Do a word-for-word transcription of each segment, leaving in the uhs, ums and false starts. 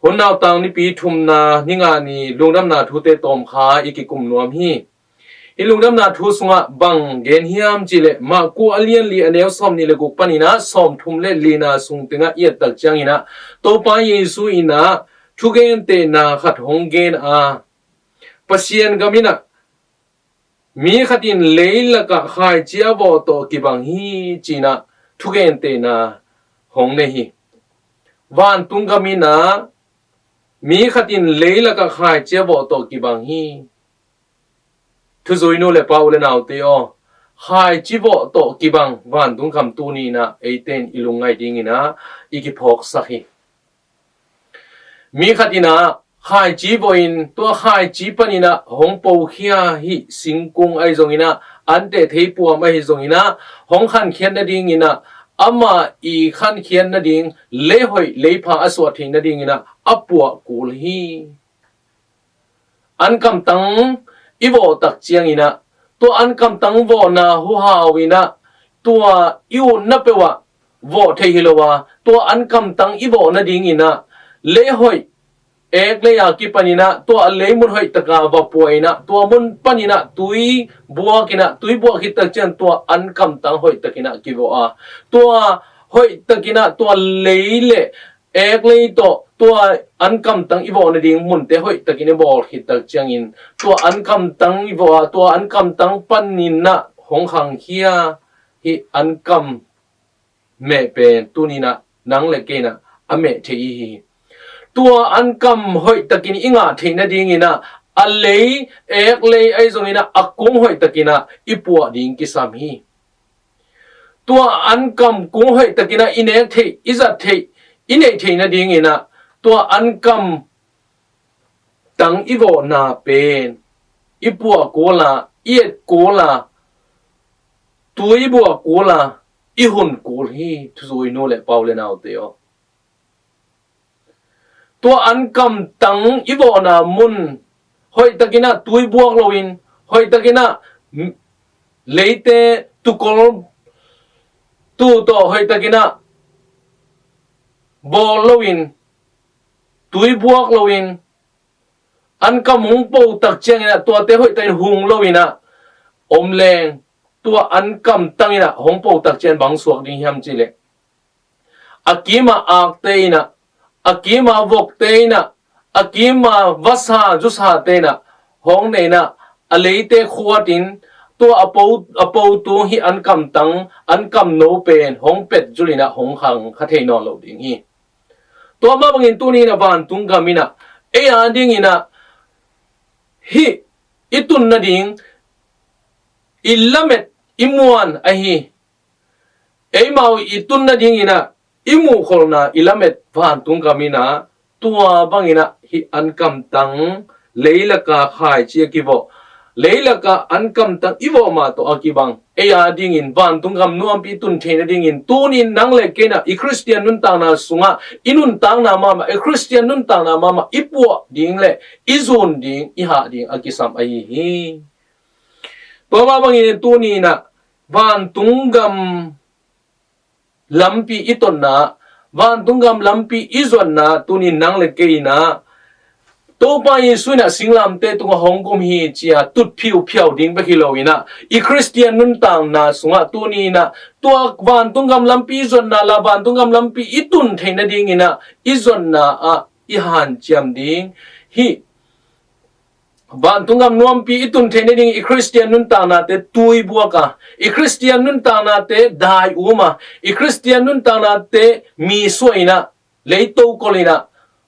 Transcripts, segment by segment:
Hun nautang nipi thumna, ni nga ni lungdamna thute tawm kha i kikum nuam hi. Hih lungdamna thu sungah bang gen hiam cihleh, Marku a lian li a neu sawm nih le guk panin ah sawm thum le lina sung tengah i et tak ciangin ah, Topa Jesu in ah thugentehna khat hong gen a, Pasian gam in ah mi khat in leilakah khaici a vawh tawh kibang hi, ci-in ah thugentehna hong nei hi. Vantung gam in ah mi khat in leilakah khaici a vawh tawh kibang hi. Thuzui nu le pa, u le naute aw, khaici vawh tawh kibang vantung gam tuni-in ah eite in i lungngaih dingin ah i kiphawksak hi. Mi khat in ah khaici vawhin, tua khaici panin ah hong pokhia hih singkung ahi zongin ah, anteh theipuam ahi zongin ah, hong khankhiat nadingin ah, amah i khankhiat nading, leihoih leipha a suah theih nadingin ah a puah kul hi. Ankamtang i vawh tak ciangin ah, tua ankamtang vawhna huhau in ah, tua i utna peuh ah vawh theih hi lo a, tua ankamtang i vawh nadingin ah, leihoih eklei a kipanin ah, tua a leimun hoihtaka va puah in ah, tua mun panin ah tui buak in ah, tui buak khit tak ciang tua ankamtang hoihtakin ah kivawh a, tua hoihtakin ah tua lei le eklei tawh tua ankamtang i vawh nading munte hoihtakin i bawl khit tak ciangin, tua ankamtang i vawh a, tua ankamtang panin ah hong khangkhia hih ankam meh pen tuni-in ah nang le kei in ah a meh thei i hi hi. Tua ankam hoihtakin i ngah theih nadingin ah, a lei, eklei ahi zongin ah, a kung hoihtakin ah i puah ding kisam hi. Tua ankam kung hoihtakin ah i nek theih, i zat theih, i neih theih nadingin ah, tua ankam tang i vawhna pen i puah kul a, i et kul a, tui buak kul a, i hun kul hi, thuzui nu le pa, u le naute aw. Tua ankamtang i vawhna mun hoihtakin ah tui buak loin, hoihtakin ah leite tukol tu tawh hoihtakin ah bawl loin, tui buak loin, ankam hong po tak ciangin ah, tuate hoihtakin hung loin ah om leng, tua ankamtang in ah hong po tak ciang bang suak ding hiam cihleh, a kim a akte in ah, a kim a vokte in ah, a kim a vasa zusate in ah hong nei in ah, a leite khuatin, tua a po, a po tung hih ankamtang, ankamno pen hong petzul in ah hong khangkhia thei nawn lo ding hi. Tua mah bangin tuni-in ah vantung gam in ah ei a dingin ah hih i tun nading i lamet, i muan ahi, eimau i tun nadingin ah i muhkholhna i lamet vantung gam in ah, tua bangin ah hih ankamtang, leilaka khaici a kivawh, leilaka ankamtang i vawh mah tawh a kibang, ei a dingin vantung gam nuampi i tun theih nadingin tuni-in nang le kei in ah i Khristian nuntakna sungah, i nuntakna mahmah, i Khristian nuntakna mahmah i puah ding le i zun ding, i hah ding a kisam ahi hi. Tua mah bangin tuni-in ah vantung gam lampi i totna, vantung gam lampi i zuatna, tuni-in nang le kei in ah Topa Jesu in ah singlamteh tungah hong gum hi ci-a tut phiuphiau ding bek hi loin ah, i Khristian nuntakna sungah tuni-in ah tua vantung gam lampi i zuatna la, vantung gam lampi i tun theih nadingin ah i zuatna ah i hanciam ding hi. Vantung gam nuampi i tun theih nading i Khristian nuntaknate tui buak a, i Khristian nuntaknate dai um a, i Khristian nuntaknate mi suah in ah, leito kol in ah,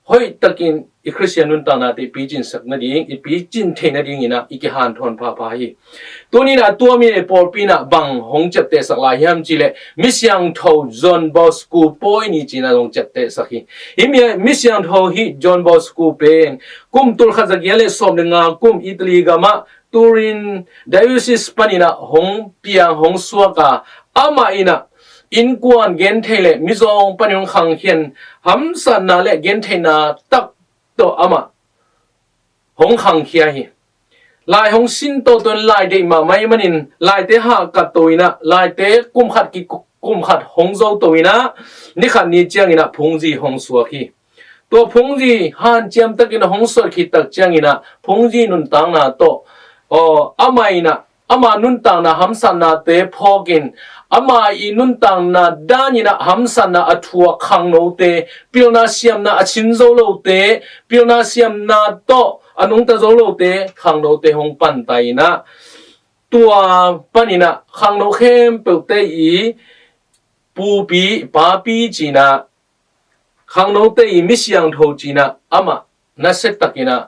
hoihtakin i Khristian nuntaknate i picin sak nading, i picin theih nadingin ah i kihanthawn phapha hi. Tuni-in ah tua mi le pawlpi in ah bang hong ciaptehsak lai hiam cihleh, Misiangtho John Bosco Paul ni ci-in ah hong ciaptehsak hi. Hih mi, Misiangtho hih John Bosco pen kum tul khat za giat le sawm le nga kum Italy gamah Turin Diocese panin ah hong piang, hong suak a, amah in ah innkuan genthei le mizawng panin hong khangkhia in, hamsatna le gentheihna tak tawh amah hong khangkhia hi. Lai hong sin toto in, lai deih mahmah ahih manin laite hahkat to in ah, laite kum khat ki kum khat hong zo to in ah, ni khat ni ciangin ah phungzi hong suak hi. Tua phungzi hanciam takin a hong suat khit tak ciangin ah phungzi nuntakna tawh, aw, amah in ah ama nuntakna hamsatnate phawkin, ama ii nuntakna danin ah hamsatna a thuak khangnote, pilna siamna a cin zo lote, pilna siamna tawh a nungta zo lote, khangnote hong panta in ah, tua panin ah khangno khempeuhte ii pupi, papi ci-in ah, khangnote ii mi siangtho ci-in ah amah nasia takin ah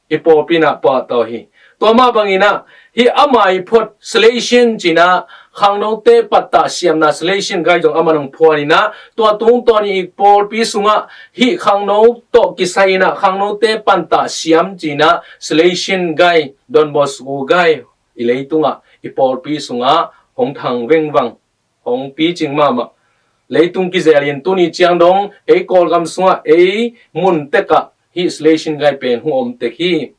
i pawlpi in ah pahtawi hi. Tua mah bangin ah hih ama ii phot Salesian ci-in ah khangnote pattah siamna Salesian gai zong amah in hong phuan in ah, tua tungtawnin i pawlpi sungah hih khangno tawh kisai in ah khangnote pattah siam ci-in ah Salesian gai, Don Bosco gai i leitungah, i pawlpi sungah hong thang vengvang, hong picing mahmah. Leitung kizelin tuni ciang dong ei Kawlgam sungah ei mun tekah hih Salesian gai pen hong om tek hi.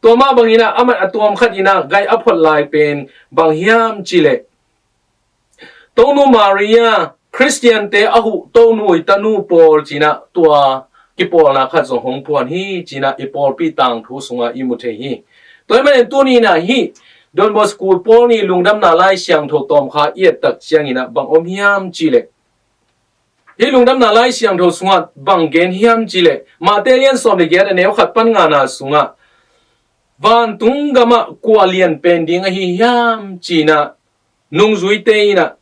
Tua mah bangin ah amah a tuam khat in ah gai a phot lai pen bang hiam cih leh, Tonu Maria, Khristiante a huh Tonu ii tanu pawl ci-in ah tua kipawlna khat zong hong phuan hi ci-in ah i pawlpi tangthu sungah i mu thei hi. Tua ahih manin tuni in ah hih Don Bosco pawl ii Lungdamna Lai Siangtho tawmkha i et tak ciangin ah bang om hiam cih leh, hih Lungdamna Lai Siangtho sungah bang gen hiam cih leh, Mate lian sawm le giat a neu khat pan ngana sungah, vantung gamah kua lian pen ding ahi hiam ci-in ah nungzuite in ah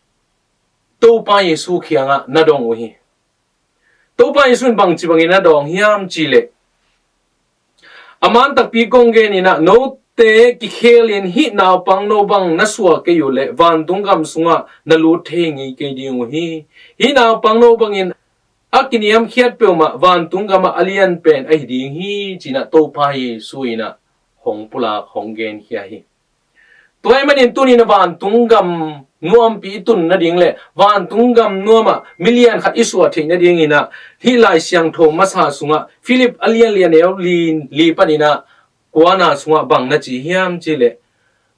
Topa Jesu kiangah na dong uh hi. Topa Jesu in bangci bangin na dong hiam cih leh, a man takpi kong gen in ah, note kikhelin hih naupangno bang na suak kei uh leh vantung gam sungah na lut thei ngei kei ding uh hi. Hih naupangno bangin a kiniamkhiat peuhmah vantung gamah a lian pen ahi ding hi ci-in ah Topa Jesu in ah hong pulak, hong genkhia hi. Tua ahih manin tuni in ah vantung gam nuampi i tun nading le vantung gam nuamah milian khat i suah theih nadingin ah hih Lai Siangtho masa sungah Philip a lian li a neu li, li panin ah kuana sungah bang na ci hiam cih leh,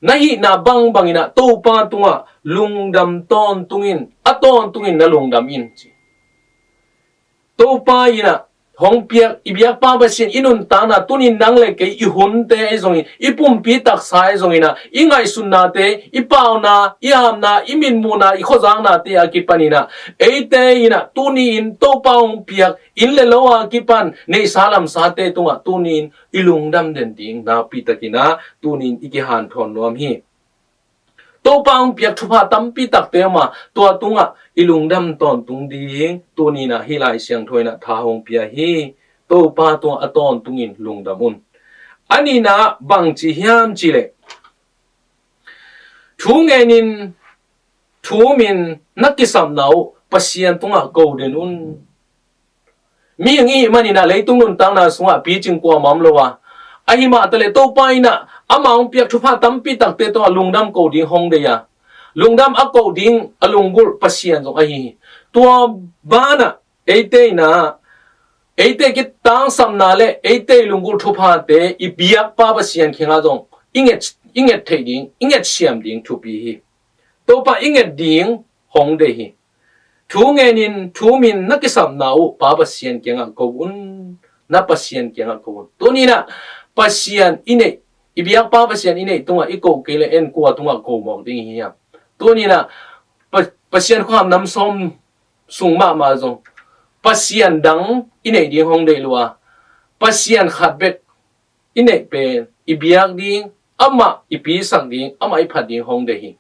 na hihna bangbangin ah Topa tungah lungdam tawntung in, a tawntungin na lungdam in ci. Topa in ah hong piak, i biakpa Pasian, i nuntakna, tuni in nang le kei i hunte ahi zongin, i pumpi taksa ahi zongin ah, i ngaihsutnate, i pauna, i hamna, i mitmuhna, i khuazaknate a kipanin ah, eite in ah tuni in Topa hong piak inn le lo a kipan neihsa lamsate tungah tuni in i lungdam den ding nakpi takin ah tuni in i kihanthawn nuam hi. Topa hong piak thupha tampi takte om a, tua tungah i lungdam tawntung ding tuni in ah hih Lai Siangtho in ah tha hong pia hi. Topa tungah a tawntungin lungdam un. A nihna bangci hiam cih leh, thu ngenin, thu umin na kisapna uh Pasian tungah ko den un. Mihing i hih manin ah leitung nuntakna sungah picing kuamah om lo a, ahi mah taleh Topa in ah ama hong piak thupha tampi takte tungah lungdam ko ding hong deih a, lungdam a ko ding a lunggulh Pasian zong ahi hi. Tua banah eite in ah, eite kitangsapna le eite lunggulh thuphate i biakpa Pasian kiangah zong i nget, i nget theih ding, i nget siam ding thupi hi. Topa i nget ding hong deih hi. Thu ngenin, thu umin na kisapna uh Pa Pasian kiangah ko un, na Pasian kiangah ko un. Tuni in ah Pasian i neih, i biakpa Pasian i neih tungah i ko kei leh en kua tungah ko mawk ding i hi hiam? Tuni in ah Pa-, Pasian khuaham nam sawm sung mahmah zong Pasian dang i neih ding hong deih lua, Pasian khat bek i neih pen i biak ding, amah i pisak ding, amah i phat ding hong deih hi.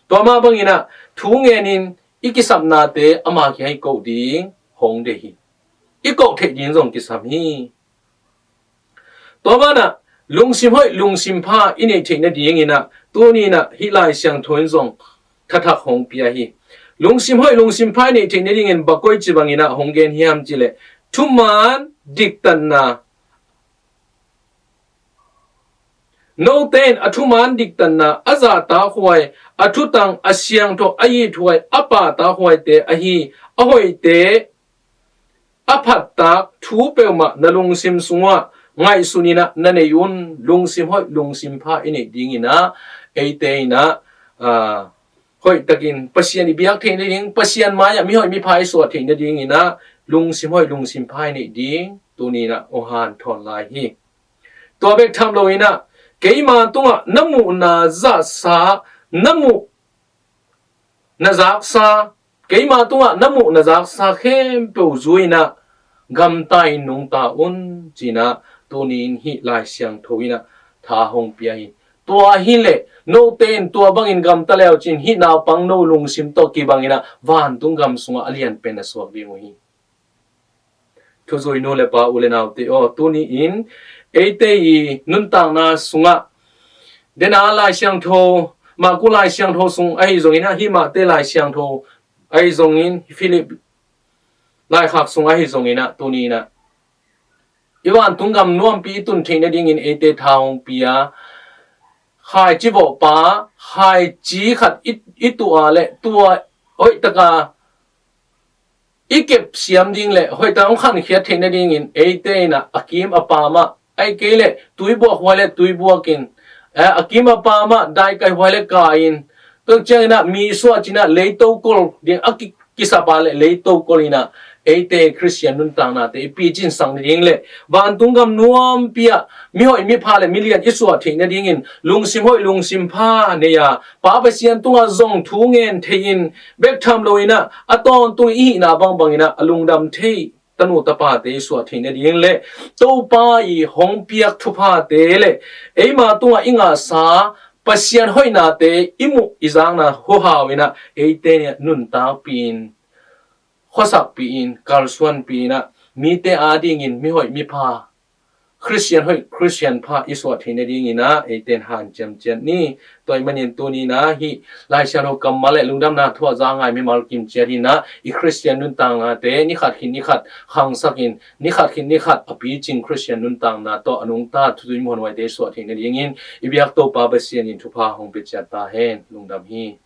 Tua mah bangin ah thu ngenin i kisapnate ama kiang i koh ding hong deih hi. I koh theih ding zong kisam hi. Tua banah lungsim hoih lungsim pha i neih theih nadingin ah tuni in ah hih Lai Siangtho in zong thathak hong pia hi. Lungsim hoih lungsim pha i neih theih nadingin bang koici bangin ah hong gen hiam cih leh, thuman diktatna, note in a thuman diktatna, a zahtakhuai, a thutang, a siangtho, a ithuai, a pahtakhuaite ahi, a hoihte, a phattak thu peuhmah na lungsim sungah ngaihsun in ah na nei un. Lungsim hoih lungsim pha i neih dingin ah eite in ah, ah, hoihtakin Pasian i biak theih nading, Pasian mai-ah mihoih mipha i suah theih nadingin ah lungsim hoih lungsim pha i neih ding tuni-in ah hong hanthawn lai hi. Tua bek tham loin ah keima tungah na muhna zahsa, na muh na zaksa, keima tungah na muh na zaksa khempeuh zui-in ah gamta-in nungta un ci-in ah tuni-in hih Lai Siangtho in ah tha hong pia hi. Tua hileh note in tua bangin gamta le uh cin hih naupang no lungsim tawh kibangin ah vantung gam sungah a lianpen na suak ding uh hi. Thuzui nu le pa, u le naute aw, tuni-in eite i nuntakna sungah, dena Lai Siangtho, Marku Lai Siangtho sung ahi zongin ah, hih Mate Lai Siangtho ahi zongin, Philip Laikhak sung ahi zongin ah, tuni-in ah i vantung gam nuampi i tun theih nadingin eite tha hong pia. Khaici vawhpa, khaici khat i, i tuh a leh tua hoihtaka i kepsiam ding le hoihtaka hong khankhiat theih nadingin eite in ah a kim a pam ah, ahih kei leh tuibuak huai le tuibuakin, eh, a kim a pam ah daikai huai le kai-in, tua ciangin ah mi suah cin ah leitokol ding a ki, kisap a leh leitokol in ah eite Khristian nuntaknate i picin sak nading le vantung gam nuampi ah mihoih mipha le milian i suah theih nadingin lungsim hoih lungsim pha nei a, Pa Pasian tungah zong thu ngen thei-in, bek tham loin ah a tawntung i hihna bangbangin ah a lungdam thei tanu tapate i suah theih nading le Topa i hong piak thuphate le eima tungah i ngahsa Pasian hoihnate i muh i zakna huhau in ah eite in ah nuntakpih in, khuasakpih in, kalsuanpih in ah mite adingin mihoih mipha, Khristian hoih Khristian pha i suah theih nadingin ah eite in hanciam ciat ni. Tua ahih manin tuni-in ah hih Lai Siangtho kammal le lungdamna thu a za ngai mimal kim ciat in ah i Khristian nuntaknate nikhat khit nikhat khangsakin, nikhat khit nikhat a picing Khristian nuntakna tawh a nungta thuzui muanhuaite i suah theih nadingin i biak Topa Pasian in thupha hong pia ciat ta hen. Lungdam hi.